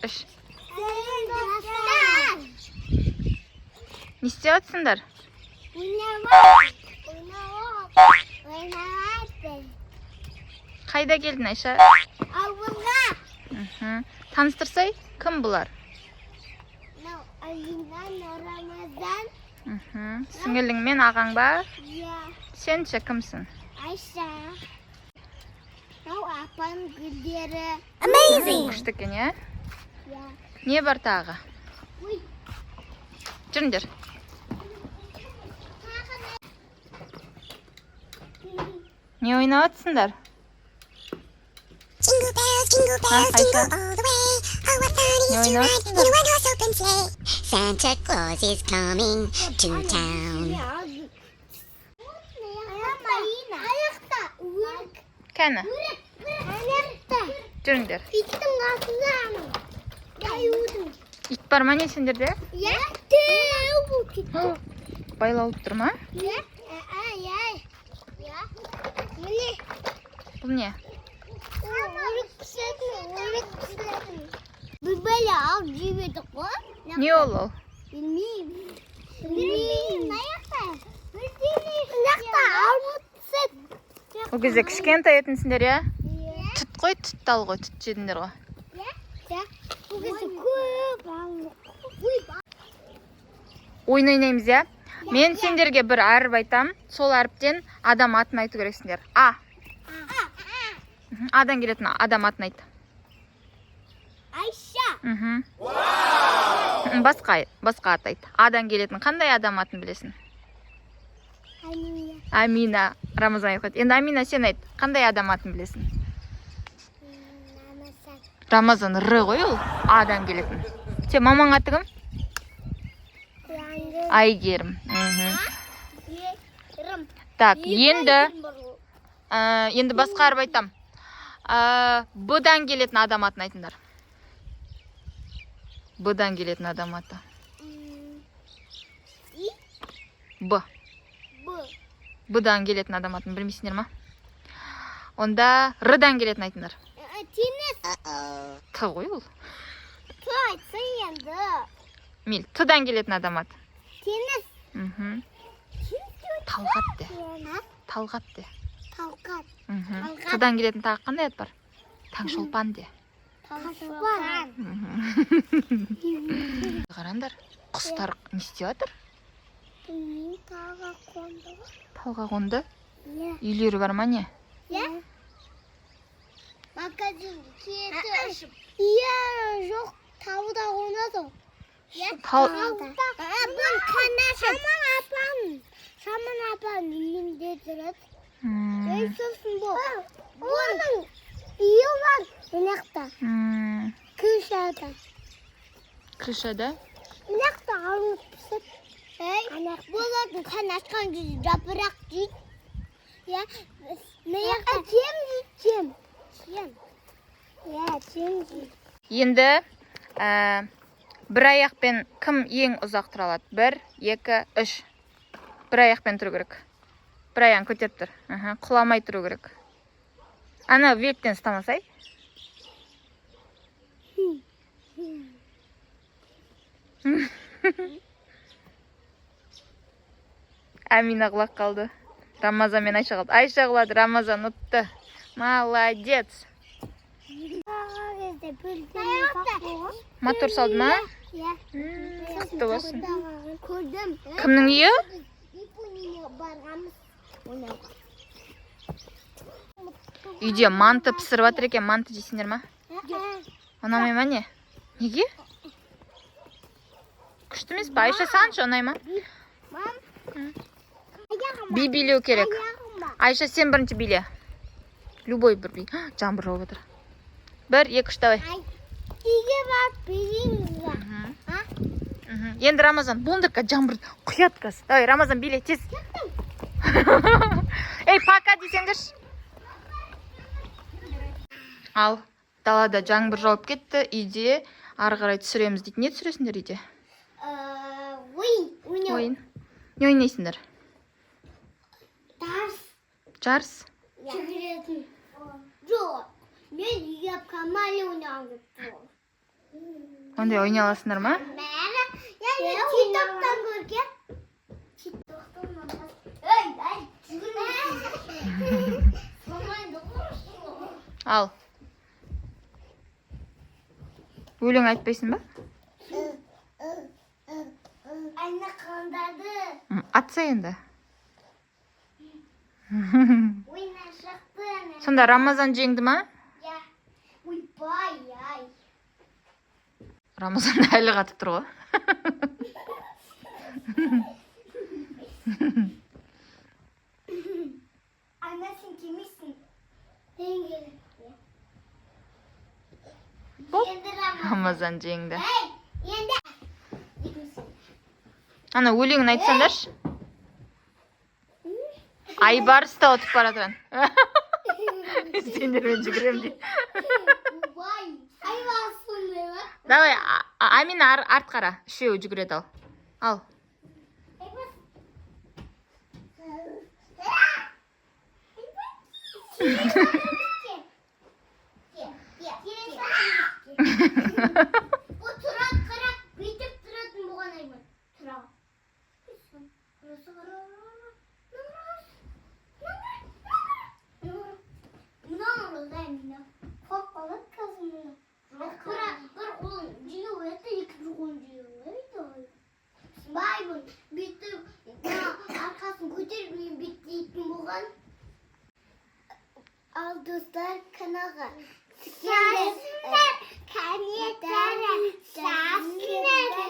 Үш. Сәлем, достар! Не істеп жатсыңдар? Ойнап, ойнап. Қайда келдің, Айша? Ауылға. Таныстырсай, кім бұлар? Мынау Алина, мынау Рамазан. Сіңілің мен ағаң ба? Иә. Сен ше, кімсің? Айша. Мынау апаның гүлдері. Күшті екен, иә? Иә. Не бар тағы? Ой. Жүріңдер. Не ойнап жатсыңдар? Jingle bells, jingle bells, Айша. Jingle all the way. Oh, what fun it is Не to ойнап ride in a one-horse open sleigh. Santa Claus is coming to town. Аяқта өрік. Кәні, Өрік. Аяқта. жүріңдер. Иттің қасында анау. Аюдың. Ит бар ма, не, сендерде? Иә. Тәу болып кетті. Байлаулы тұр ма? Иә. Ай, ай. Иә. Міне. Бұл не? Өрік пісетін, өрік пісетін. Бір бәле алып жеп едік қой. Не ол? Білмеймін. Білмеймін. Аяқта. Бірдеме. Мына армұт піседі. Ол кезде кішкентай едіңсіңдер, иә? Иә. Түт қой, түт тал ғой, түт жедіңдер ғой. Иә. Бұл кезде көп алдық. Ой, Ойын ойнаймыз, иә? Мен сендерге бір әріп айтам, сол әріптен адам атын айту керексіңдер. А. Адан келетін адам атын айт. Айша. Басқа ат айт. Адан келетін қандай адам атын білесің? Амина. Амина. Рамазан айтып. Енді, Амина, сен айт. Қандай адам атын білесің? Рамазан. Рамазан Р ғой ол. Адан келетін. Сен, мамаң аты кім? Айгерім. Ерім. Так, енді енді басқа әріп айтам. Б-дан келетін адам атын айтыңдар. Б-дан келетін адам аты. И. Б. Б. Б-дан келетін адам атын білмейсіңдер ма? Онда Р-дан келетін айтыңдар. Теңіз. Т ғой ол. Т айтсын енді. Мейлі, Т-дан келетін адам аты. Теңіз. Талғат де. Талғат де. Талғат. Талғат. Т-дан келетін тағы қандай ат бар? Таңшолпан де. Таңшолпан. Қараңдар, құстар не істеп жатыр? Білмеймін, талға қонды ғой. Талға қонды. Иә. Үйлері бар ма, не? Иә. Магазинге кетіп. Иә, жоқ, тауда қонады ғой. Иә. Тал. Тауда. Бұл қанашы. Шаман апаның. Шаман апаның үйінде тұрады. Ей, сосын бұл. Оның үйі бар мына жақта. Крышада. Крышада. Мына жақта армұт пісіп. Ей, бұлардың қан ашқан кезде жапырақ жейді. Иә, мына жақта жем жейді, жем. Жем. Иә, жем жейді. Енді бір аяқпен кім ең ұзақ тұра алады? Бір, екі, үш. Бір аяқпен тұру керек. Бір аяғын көтеріп тұр. Құламай тұру керек. Ана великтен ұстамасай. Амина құлап қалды. Рамазан мен Айша қалды. Айша құлады, Рамазан ұтты. Молодец. Кезде бірдеме бақ болған. Мотор салды ма? Иә. Құтты болсын. Көрдім. Кімнің үйі? Японияға барғанбыз ойнауға. Үйде манты пісіріп жатыр екен. Манты жейсіңдер ма? Ұнамай ма, не? Неге? Күшті емес па? Айша, саған ше, ұнай ма? Мам. Би билеу керек. Аяғым ба? Айша, сен бірінші биле. Любой бір би. Жаңбыр жауып жатыр. Бір, екі, үш, давай. Ай, үйге барып билейміз ба? А? Енді Рамазан, болыңдар, жаңбыр құяды қазір. Давай, Рамазан, биле, тез. Ей, пока десеңдерші. Ал, далада жаңбыр жауып кетті, үйде ары қарай түсіреміз дейді. Не түсіресіңдер үйде? Ойын. Ойнау. Ойын. Не ойнайсыңдар? Жарыс. Жарыс? Жүгіретін. Жоқ. Мен үйге камали ойнағым келіп тұр. Ондай ойнай аласыңдар ма? Бәрі. Я ТикТоктан көрген. ТикТоктан. Ей, ай, жүгірмейсің. Болмайды ғой. Ал. Өлең айтпайсың ба? Айна қандады. Атса енді. Ойна шықты. Сонда Рамазан жеңді ма? Я. Ойбай, ай. Рамазан әлі қатып тұр ғой. Ана, сен келмейсің. Мен келемін. Боп. Енді Рамазан. Рамазан жеңді. Ей, енді. Ана өлеңін айтсаңдаршы. Айбарыс та ұтып бара жатыр. Сендермен жүгіремін дейді. Ойбай. Айбар сондай ма? Давай, Амина, арт қара. Үшеуі жүгіреді, ал. Ал. Айбар. Бұл тұрады, қара, бүйтіп тұратын болған айбар. Тұра. Ұрысы қара. Мынаны ұрды, мына. Қорқып қалады қазір мына. Қара, бір қолын жиі қояды, екінші қолын жиі қояды. Байбын бүйтіп мына арқасын көтеріп мен бүйтетін болған. Ал, достар, каналға тіркеліңдер, комментарий жазыңдар.